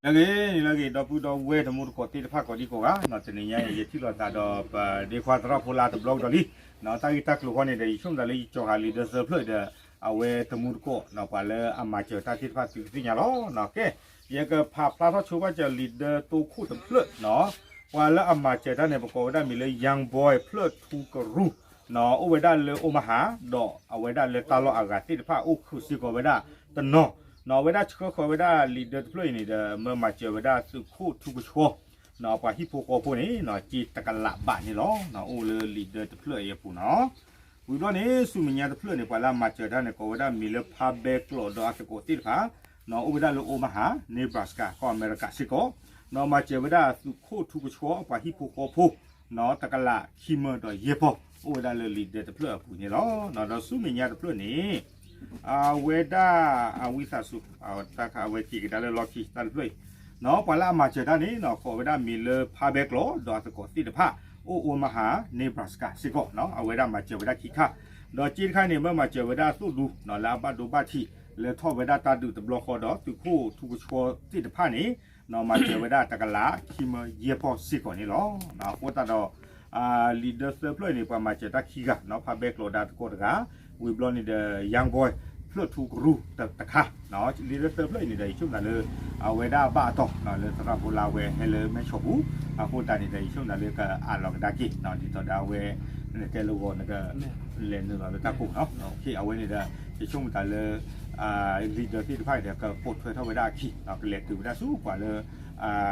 လၢအဂ့ၤန့ၣ်လၢအဂ့ၤ ဒီပုၢ်ဒီဝဲၢ်တံၤသကိးသ့ၣ်တဖၣ်ကိးဒံကိးဂၤ, တနံၤညါအံၤ ယထံၣ်လိာ်သးဒီးပဒ့ခွါသရၣ်ဖိလၢ်တဘျီကဒီးလံ. တၢ်ဂ့ၢ်တၢ်ကျိၤဃီန့ၣ်ဒီး ယဆိကမိၣ်သးလၢယကၠီၤဃာ် leader သၢဖျၢၣ်ဒီး အဝဲတံၤသကိး ပှၤလၢအမၤစၢၤတၢ်သ့ၣ်တဖၣ် သုကသ့ၣ်ညါလီၤ. ကဲ, ယကဖးဖျါထီၣ်ဆိပာ်စၢၤ leader တံၤသကိးတဖျၢၣ်, ပှၤလၢအမၤစၢၤတၢ်န့ၣ် ပကိးဝဲဒၣ်မံၤလၢ Young Boy ဖျၢၣ်ထူကရူၢ်, အိၣ်ဝဲဒၣ်လၢ Omaha, ဒီးအဝဲဒၣ်လၢတၢ်လီၢ်အဂၤသ့ၣ်တဖၣ် အိၣ်ဃုာ်စ့ၢ်ကီးဝဲဒၣ်တနီၤ, အဝဲဒၣ်ဆှၢဃီၤဝဲဒၣ် leader တဖျၢၣ်အံၤန့ၣ်ဒီး မၢမၤစၢၤဝဲဒၣ်သုးခိၣ်ထူကဆှီ ပှၤဟံၣ်ဖိဃီဖိန့ၣ် က့တကလးဘးန့ၣ်လီၤ. အိၣ်လၢ leader တဖျၢၣ်အံၤအပူၤနီၤ. ဝံၤဘျီန့ၣ် ဆူမဲာ်ညါတဖျၢၣ်န့ၣ် ပှၤလၢအမၤစၢၤတၢ်န့ၣ် ကိးဝဲဒၣ်မံၤလၢ ဖါဘဲကျိး ဒီးအသကိးသ့ၣ်တဖၣ်, အိၣ်ဝဲဒၣ်လၢ Omaha, Nebraska ကီၢ်အမဲရကၤစ့ၢ်ကီး, မၤစၢၤဝဲဒၣ်သုးခိၣ်ထူကဆှီ ပှၤဟံၣ်ဖိဃီဖိ တကလးခံမၢဒီးယဲၢ်ပီၢ်, အိၣ်ဝဲဒၣ်လၢ leader တဖျၢၣ်အပူၤန့ၣ်လီၤ. ဒီးဆူမဲာ်ညါတဖျၢၣ်န့ၣ် အဝဲဒၣ်အဝံသးစူၤ တၢ်ခးအဝဲက့ၤကဒါလၢလီၢ်ခံတၢ်တဖျၢၣ်အံၤ, ပှၤလၢအမၤစၢၤတၢ်န့ၣ် ကိးဝဲဒၣ်မံၤလၢ ဖါဘဲကျိး ဒီးအသကိးသ့ၣ်တဖၣ် အိၣ် Omaha, Nebraska စ့ၢ်ကီး, အဝဲဒၣ်မၤစၢၤဝဲဒၣ်ခံခါ, ဒီးက့တခါန့ၣ် မၢမၤစၢၤဝဲဒၣ်သိၣ်ဒူ လၢအဘၣ်ဒိဘၣ်ထံး လဲၤထီၣ်ဝဲဒၣ်တၢ်ဒုးတဘျီဃီဒီး သုးခိၣ်ထူကဆှီသ့ၣ်တဖၣ်န့ၣ် မၤစၢၤဝဲဒၣ်တကလးခံမၢယဲၢ်ပီၢ်စ့ၢ်ကီးန့ၣ်လီၤ. အဃိသတးဒီး leader သၢဖျၢၣ်အံၤန့ၣ် ပှၤမၤစၢၤတၢ်ခံဂၤ, ဖါဘဲကျိး ဒီးအသကိးတဂၤ, ဝံၤဘျီန့ၣ်ဒီး Young Boy ဖျၢၣ်ထူကရူၢ်တခါ, leader သၢဖျၢၣ်အံၤန့ၣ်ဒီး ယဆိကမိၣ်သးလၢ အဝဲဒၣ်ဘၣ်အတီၢ် လၢသရၣ်ဖိလၢ်ဝဲဟဲလၢမဲၢ်ဆီးပူၤ, အဃိသတးန့ၣ်ဒီး ယဆိကမိၣ်သးလၢကအးလီၤကဒါက့ၤ ဒ်သိးဒီးအဝဲ နတဲလၢဂီၤနက လဲၤနုာ်လီၤလၢတၢ်ကိၢ်နီၤ, အဝဲန့ၣ်ဒီး ယဆိကမိၣ်သးလၢ leader သ့ၣ်တဖၣ်အံၤဒီး ကပိာ်ထွဲထီၣ်ဝဲဒၣ်အခံ, ကလဲၤတုၤဝဲဒၣ်ဆူပှၤလၢ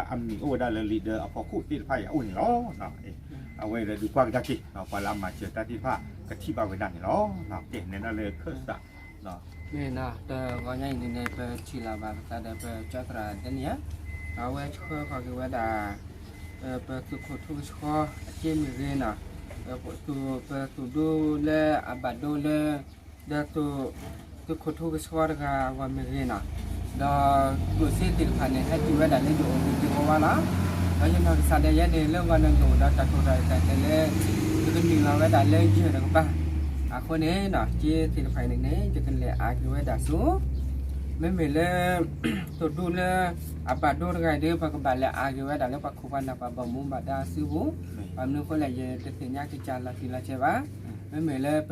အမံၤအိၣ်ဝဲဒၣ်လၢ leader အဖီခိၣ်သ့ၣ်တဖၣ်အံၤအအိၣ်န့ၣ်လီၤ. အဝဲဒီးဒုးကွၢ်ကဒါက့ၤ ပှၤလၢအမၤစၢၤတၢ်သ့ၣ်တဖၣ် ကထံၣ်ဘၣ်ဝဲဒၣ်န့ၣ်လီၤ. ကဲ နဲဒၣ်လၢခၢၣ်စး မ့ၢ်နီၤ တဂီၤညါအံၤန့ၣ်န့ၣ် ပထံၣ်လီၤဘၣ်ပသးဒီး ပကၠီသရၣ်ဒဲနံယၤ အဝဲဆှၢဃီၤက့ၤဝဲဒၣ် ပသုးခိၣ်ထူကဆှီအစ့မ့ၢ်ဂ့ၤနီၤ, ပသုးဒူလၢအဘၣ်ဒိလၢ ဒီး သုးခိၣ်ထူကဆှီတဂၤအဂီၢ်မ့ၢ်ဂ့ၤနီၤ, ဒီးကျိၣ်စ့သ့ၣ်တဖၣ်န့ၣ် ဟဲတုၤဝဲဒၣ်လၢယအိၣ်တသ့ဝဲဝါလီၤ. ဒီးယနီၢ်ကစၢ်ဒၣ်ယဲန့ၣ် လၢဂီၤနဂီၢ်ဒီးတၢ်တိာ်တၢ်ရဲၣ်တၢ်ကျဲၤလၢ ယကနုာ်လီၤဝဲဒၣ်လၢယဲၢ်တကပၤ, အဃိန့ၣ်နီၤ စ့သ့ၣ်တဖၣ်အံၤန့ၣ်န့ၣ် ယကလဲၤအါက့ၤဝဲဒၣ်ဆူ မ့မ့ၢ်လၢ သုးဒူလၢ အဘၣ်ဒိတဂၤအံၤဒီး ပကဘၣ်လဲၤအါက့ၤဝဲဒၣ်လၢပှၤခိၣ်ပှၤနၢ်ပှၤဘီၣ်မူဘၣ်ဒါအစုပူၤ, ဘၣ်မနုၤအဃိလဲၣ် ယတသ့ၣ်ညါကစၢ်လီၤတံၢ်လီၤဆဲးဘၣ်. မ့မ့ၢ်လၢပ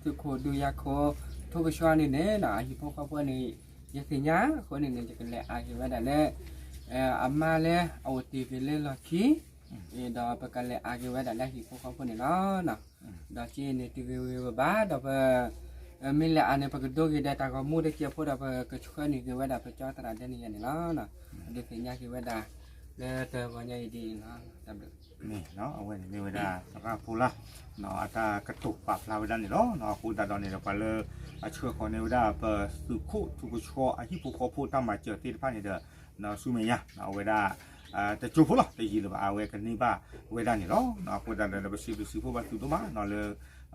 သုးခိၣ်ဒူယၤခိၣ် ထူကဆှီန့ၣ်န့ၣ် အဟံၣ်ဖိဃီဖိန့ၣ် ယသ့ၣ်ညါအဃိန့ၣ်န့ၣ် ယကလဲၤအါက့ၤဝဲဒၣ်လၢ အမါလၢအအိၣ်တ့ၢ်က့ၤလၢလီၢ်ခံ ဒီးပကလဲၤအါက့ၤဝဲဒၣ်လၢအဟံၣ်ဖိဃီဖိန့ၣ်လီၤ. ဒီးစ့န့ၣ်တုၤဂ့ၤဝံၤဘၣ်ဒီးပ မ့ၢ်လဲၤအါန့ၣ် ပကဒိဂ့ၤဒီးတၢ်ဂီၤမူတစဲးဖိဒီး ပကဆှၢန့ၢ်က့ၤဝဲဒၣ်ပကၠီသရၣ်ဒဲနံယၤန့ၣ်လီၤ. ဒုးသ့ၣ်ညါက့ၤဝဲဒၣ် လၢတဂီၤညါအံၤဒ်အံၤလီၤ. တၢ်ဘျုး မ့ၢ်နီၤ အဝဲန့ၣ်မ့ၢ်ဝဲဒၣ်သရၣ်ဖိလၢ် အတၢ်ကတိၤပာ်ဖျါဝဲဒၣ်န့ၣ်လီၤ. အဃိသတးဒီးန့ၣ်ဒီး ပှၤလၢအဆှၢဃီၤန့ၢ်ဝဲဒၣ် ပသုးခိၣ်ထူကဆှီအဟံၣ်ဖိဃီဖိတၢ်မၤစၢၤသ့ၣ်တဖၣ်န့ၣ်ဒီး ဆူမဲာ်ညါ အဝဲဒၣ် တကၠိဖိလီၤ တယံာ်လၢၤဘၣ် အဝဲကန့ၢ်ဘၣ်ဝဲဒၣ်န့ၣ်လီၤ. အဃိသတးဒီး ပစံးဘျုးစံးဖှိၣ်ဘၣ်သုဒိၣ်မးနီၤ လၢ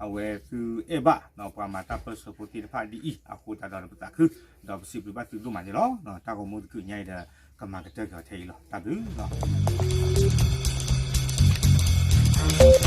အဝဲသုအဲၣ်ဘၣ် ပှၤမၤတၢ်ပၢၢ်ဆၢဖိသ့ၣ်တဖၣ်ဒ်အံၤ အဃိသတးဒီးပသးခု ဒီးပစံးဘျုးဘၣ်သုဒိၣ်မးန့ၣ်လီၤ. တၢ်ဂီၤမူတကုာ်ညါအံၤဒီး ကမၤကတၢၢ်က့ၤအီၤထဲအံၤလီၤ. တၢ်ဘျုးလီၤ.